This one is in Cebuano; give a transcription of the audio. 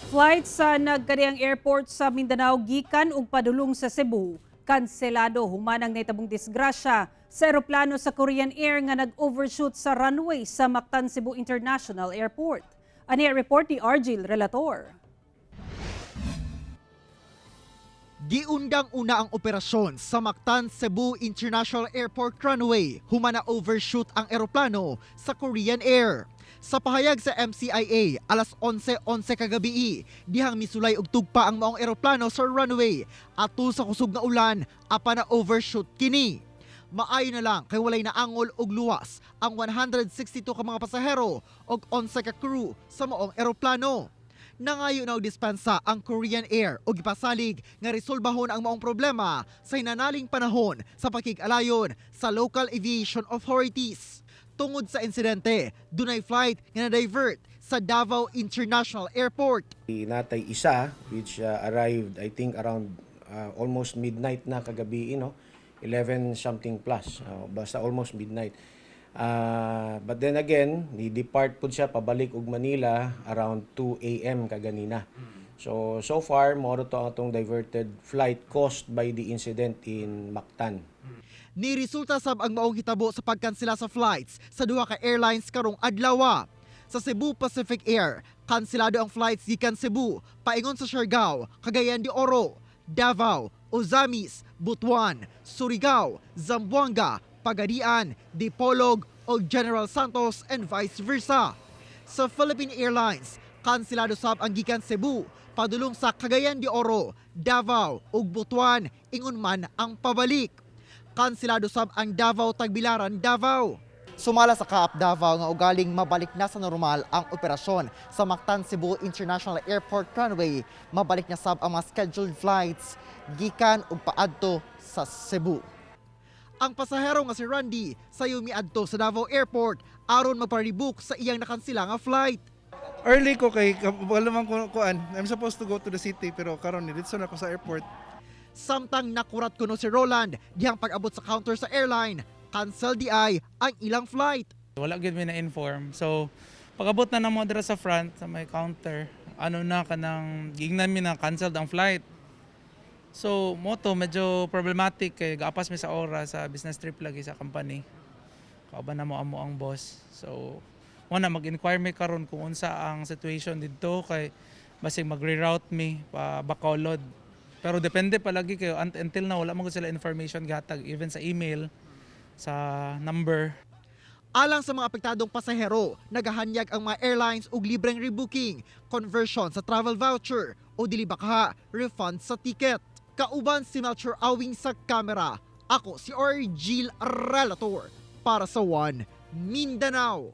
Flight sa nagkadiyang airport sa Mindanao gikan ug padulong sa Cebu kanselado human ang nahitabong disgrasya sa eroplano sa Korean Air nga nag-overshoot sa runway sa Mactan Cebu International Airport. Ani ang report ni Argil Relator. Giundang una ang operasyon sa Mactan Cebu International Airport runway human na overshoot ang eroplano sa Korean Air. Sa pahayag sa MCIA, alas 11:11 kagabi, dihang misulay og tugpa ang maong eroplano sa runway atol sa kusog nga ulan apan na overshoot kini. Maayo na lang kay walay naangol og luwas ang 162 ka mga pasahero og 11 ka crew sa maong eroplano. Nangayo na og dispensa ang Korean Air og gipasalig nga resolbahon ang maong problema sa hinanaling panahon sa pakig-alayon sa local aviation authorities. Tungod sa insidente, dunay flight nga na-divert sa Davao International Airport. Naa tay isa which arrived, I think, around almost midnight na kagabi, no, 11 something plus, basta almost midnight. But then again, ni depart pud siya pabalik og Manila around 2 a.m. kaganina. So so far mao to ang atong diverted flight caused by the incident in Mactan. Ni resulta sab ang maong hitabo sa pagkansela sa flights sa duha ka airlines karong adlaw. Sa Cebu Pacific Air, kanselado ang flights gikan Cebu paingon sa Siargao, Cagayan de Oro, Davao, Ozamis, Butuan, Surigao, Zamboanga, Pagadian, Dipolog ug General Santos and vice versa. Sa Philippine Airlines, kanselado sab ang gikan Cebu padulong sa Cagayan de Oro, Davao ug Butuan, ingon man ang pabalik. Kanselado sab ang Davao Tagbilaran Davao. Sumala sa CAAP Davao nga ugaling mabalik na sa normal ang operasyon sa Mactan Cebu International Airport runway, mabalik na sab ang mga scheduled flights gikan ug paadto sa Cebu. Ang pasahero nga si Randy sayo miadto sa Davao Airport aron magpa-rebook sa iyang nakansela nga flight. Early ko kay wala man ko kuan. I'm supposed to go to the city pero karon ni didto na ko sa airport. Samtang nakurat kuno si Roland dihang pag-abot sa counter sa airline, cancel diay ang ilang flight. Wala gyud mi na-inform. So, pag-abot na namo dira sa front, sa may counter, ano na kanang giingnan mi na canceled ang flight. So, mao to medyo problematic kay gaapas mi sa oras sa business trip lagi sa company. Kauban na mo amo ang boss. So, mo na mag-inquire mi karon kung unsa ang situation didto kay basig mag-reroute mi pa Bacolod. Pero depende palagi kayo until na wala man gud sila information gihatag, even sa email, sa number. Alang sa mga apektadong pasahero, nagahanyag ang mga airlines og libreng rebooking, conversion sa travel voucher o dili baka refund sa ticket. Kauban si Melchor Awing sa kamera. Ako si Argil Relator para sa One Mindanao.